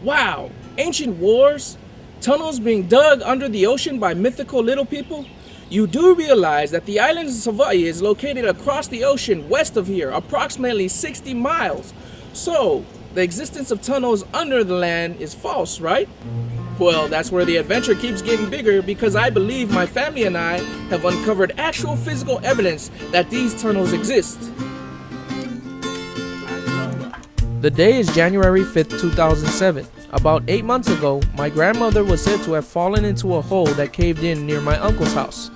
Wow! Ancient wars? Tunnels being dug under the ocean by mythical little people? You do realize that the island of Savaii is located across the ocean west of here, approximately 60 miles. So, the existence of tunnels under the land is false, right? Well, that's where the adventure keeps getting bigger because I believe my family and I have uncovered actual physical evidence that these tunnels exist. The day is January 5th, 2007. About 8 months ago, my grandmother was said to have fallen into a hole that caved in near my uncle's house.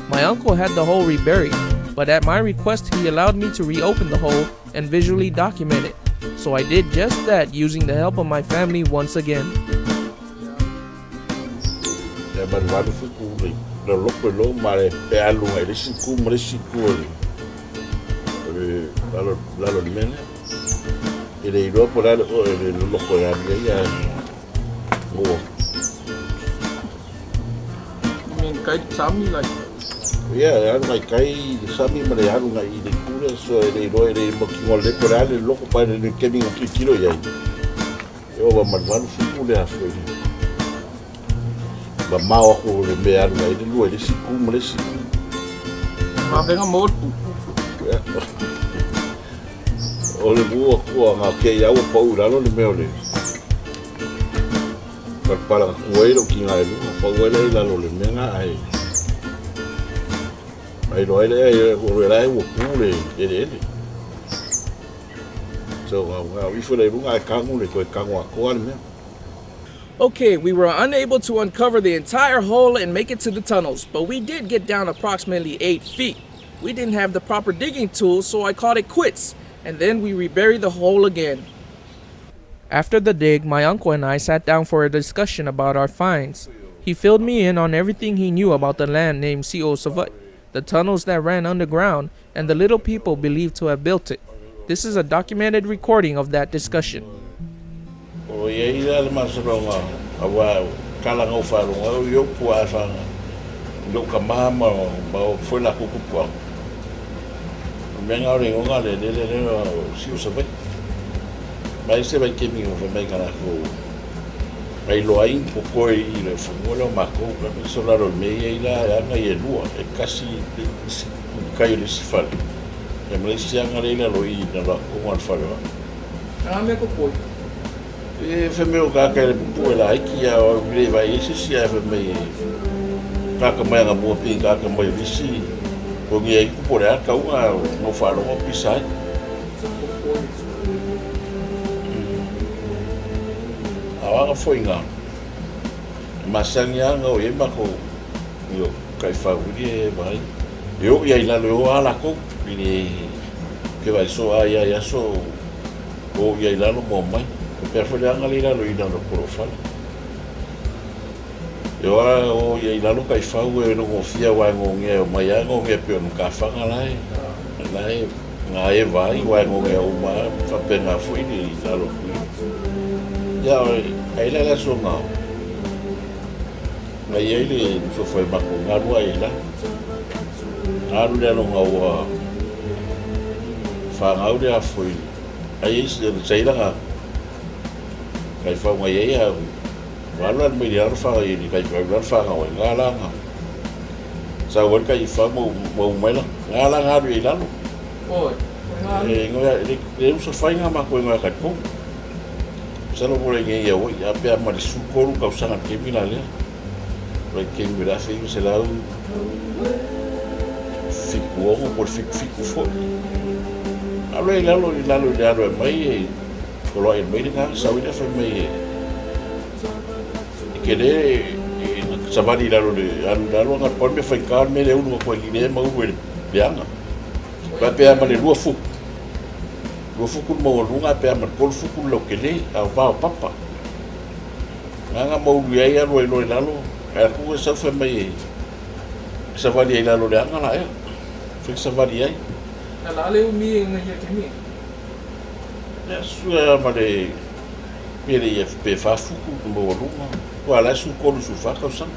My uncle had the hole reburied, but at my request, he allowed me to reopen the hole and visually document it. So I did just that using the help of my family once again. E malumalu fuku le le loko i lo ma le e alu ai le isi ku ma le isi ku o le o le lalo lalo le mea lea. E le iloa po o le a le oe le loloko e alu ai ae ua. You mean kai sami like? Ia, e alu ngai kai i le sami ma le alu ngai i le itu lea, so e le iloa e le mautinoa lelei po o le a le loloko pa e le kemi na tilotilo i ai. E ova malumalu fuku le aso i le mamao aku o le mea e alu ai le lua i le isi itu ma le isi itu. Mavenga motu. Ia, o le mua kua ngā kei au pau i lalo le mea o le palapala ka kua ai lou kiga e lua, pau ai lea i lalo o le mea ngā ai. Ai loa ai lea e o le lae ua pu le eleele. So ngā ngā ifo le lunga e kago le toe kago atoa le mea. Okay, we were unable to uncover the entire hole and make it to the tunnels, but we did get down approximately 8 feet. We didn't have the proper digging tools, so I called it quits, and then we reburied the hole again. After the dig, my uncle and I sat down for a discussion about our finds. He filled me in on everything he knew about the land named Si'u o Savaii, the tunnels that ran underground, and the little people believed to have built it. This is a documented recording of that discussion. O i ai la le masaloga aua kala ngau faalogo au i ou pua afaga i lou kamā ma ma o foi lakou tupuaga. O mea na o le igoga le elele lea o Si'u o Savaii. Ma ai se vaitaimi o fai mai na lakou mailoa ai ni popoe i le fanua lea o makou aemaise o lalo i mea ia i la e aga ia e lua e kasi le isi kai o le isi fale ia ma le isi aga lea i lalo i i na lakou a le fale o au. A me ko poi. E fai mai o kaka e le pupu e laiti a o le vai ai se isi ae fai mai e kaka mai aga mua pei kaka mai o isi ko ngi ai ku po le a kauga o ngau faalogo pisa ai. A o aga foi nga masangi aga o ia mako i o kai whauiri e vai. E o ia i lalo e o a lako i le ke vai so a ia i aso o ia i lalo mo mai. E pea foi le aga le i lalo i lalo poro whale. E o a o ia i lalo kai whau e rongo fia wae ngongea o mai a ngongea pe o ka whanga lai. Lai ngā e vai wae ngongea o ma whapenga foi le i lalo kui. Ia o ai la la so ngā. Ngai ai le fofo e mako ngalua ai la. Ngalu le alo ngā ua whangau le a foi. Ai ai se sailanga kai whau ngai ai a Wala mai le alo whanga i kai whau lalo whanga o ngā langa. Sa wal kai whau mau mau mai la. Ngā langa alu i lalo. Oi. E ngoia le le usa whainga ma koe ngoia kai pou. Salo mo le ngai ia oi a pea ma le sukolu kau sanga kemi la lea. Rai kemi la whai se lau fiku ogo po le fiku fiku foi. Alo i lalo i lalo i le alo e mai e koloa e mai le ngā sau i le whai mai e e ke le e savali i lalo le alu lalo anga pon me whai kā me le ulu koe ki le mau e le anga. Pa pea ma le lua fuku. Lua fuku le maua lunga pea ma le kolu fuku le lau ke le a vao papa. Nganga mau lui ai alo e loe lalo. Ai aku e sau whai mai e savali ai lalo le anga la ea. Whai savali ai. Na la le umi e ngai ia kemi. Ia sua ma le pele ia pe whafuku le maua lunga. Ua la su kolu su whakau sanga.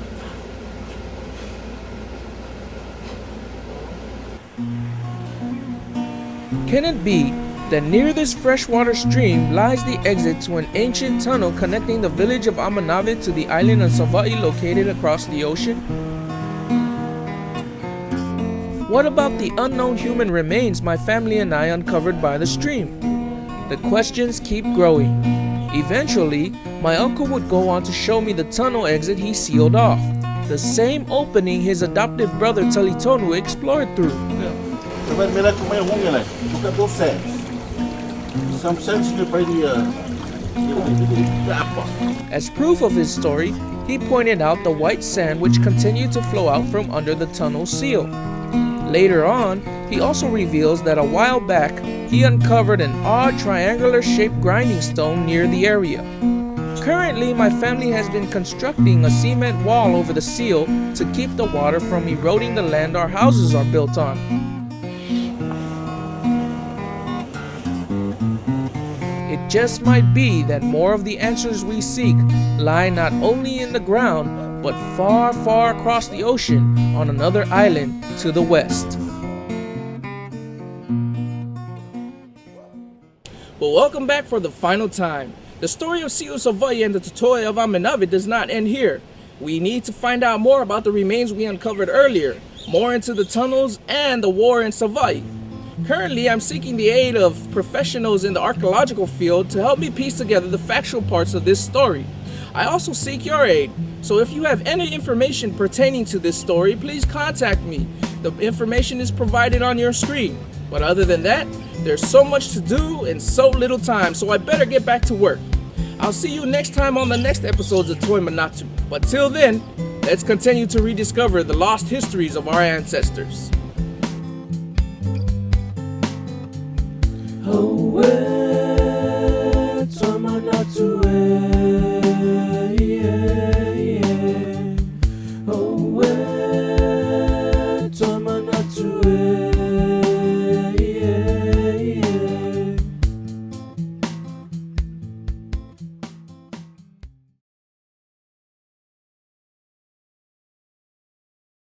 Can it be That near this freshwater stream lies the exit to an ancient tunnel connecting the village of Amanave to the island of Savai'i located across the ocean? What about the unknown human remains my family and I uncovered by the stream? The questions keep growing. Eventually, my uncle would go on to show me the tunnel exit he sealed off, the same opening his adoptive brother Talitonu explored through. As proof of his story, he pointed out the white sand which continued to flow out from under the tunnel seal. Later on, he also reveals that a while back, he uncovered an odd triangular-shaped grinding stone near the area. Currently, my family has been constructing a cement wall over the seal to keep the water from eroding the land our houses are built on. It just might be that more of the answers we seek lie not only in the ground, but far, far across the ocean on another island to the west. Well, welcome back for the final time. The story of Siu Savai'i and the Totoe of Amanave does not end here. We need to find out more about the remains we uncovered earlier, more into the tunnels and the war in Savai'i. Currently, I'm seeking the aid of professionals in the archaeological field to help me piece together the factual parts of this story. I also seek your aid, so if you have any information pertaining to this story, please contact me. The information is provided on your screen. But other than that, there's so much to do and so little time, so I better get back to work. I'll see you next time on the next episodes of Toi Manatu. But till then, let's continue to rediscover the lost histories of our ancestors.